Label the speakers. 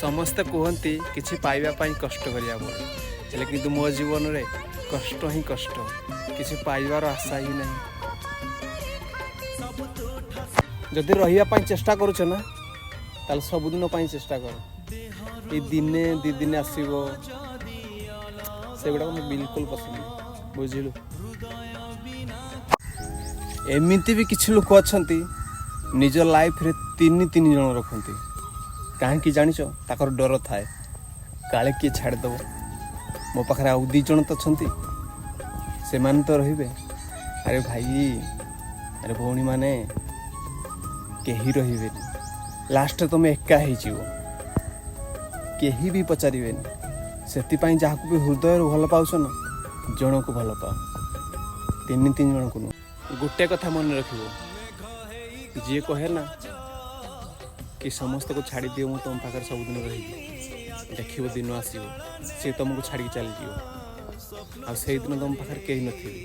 Speaker 1: ସମସ୍ତେ କୁହନ୍ତି କିଛି ପାଇବା ପାଇଁ କଷ୍ଟ କରିବାକୁ ପଡ଼େ, ହେଲେ କିନ୍ତୁ ମୋ ଜୀବନରେ କଷ୍ଟ ହିଁ କଷ୍ଟ, କିଛି ପାଇବାର ଆଶା ହିଁ ନାହିଁ। ଯଦି ରହିବା ପାଇଁ ଚେଷ୍ଟା କରୁଛ ନା, ତାହେଲେ ସବୁଦିନ ପାଇଁ ଚେଷ୍ଟା କର। ଏଇ ଦିନେ ଦୁଇ ଦିନ ଆସିବ, ସେଗୁଡ଼ାକ ମୁଁ ବିଲକୁଲ ପସନ୍ଦ ନୁହେଁ, ବୁଝିଲୁ? ଏମିତି ବି କିଛି ଲୋକ ଅଛନ୍ତି, ନିଜ ଲାଇଫରେ ତିନି ତିନି ଜଣ ରଖନ୍ତି। କାହିଁକି ଜାଣିଛ? ତାଙ୍କର ଡର ଥାଏ, କାଳେ କିଏ ଛାଡ଼ିଦେବ, ମୋ ପାଖରେ ଆଉ ଦୁଇ ଜଣ ତ ଅଛନ୍ତି, ସେମାନେ ତ ରହିବେ। ଆରେ ଭାଇ, ଆରେ ଭଉଣୀମାନେ, କେହି ରହିବେନି। ଲାଷ୍ଟରେ ତୁମେ ଏକା ହେଇଯିବ, କେହି ବି ପଚାରିବେନି। ସେଥିପାଇଁ ଯାହାକୁ ବି ହୃଦୟରୁ ଭଲ ପାଉଛ ନା, ଜଣକୁ ଭଲ ପାଅ, ତିନି ତିନି ଜଣକୁ ନୁହଁ। ଗୋଟେ କଥା ମନେ ରଖିବ, ଯିଏ କହେ ନା କି ସମସ୍ତଙ୍କୁ ଛାଡ଼ିଦିଅ, ମୁଁ ତୁମ ପାଖରେ ସବୁଦିନ ରହିବି, ଦେଖିବ ଦିନ ଆସିବ, ସେ ତୁମକୁ ଛାଡ଼ିକି ଚାଲିଯିବ ଆଉ ସେଇଦିନ ତୁମ ପାଖରେ କେହି ନଥିବେ।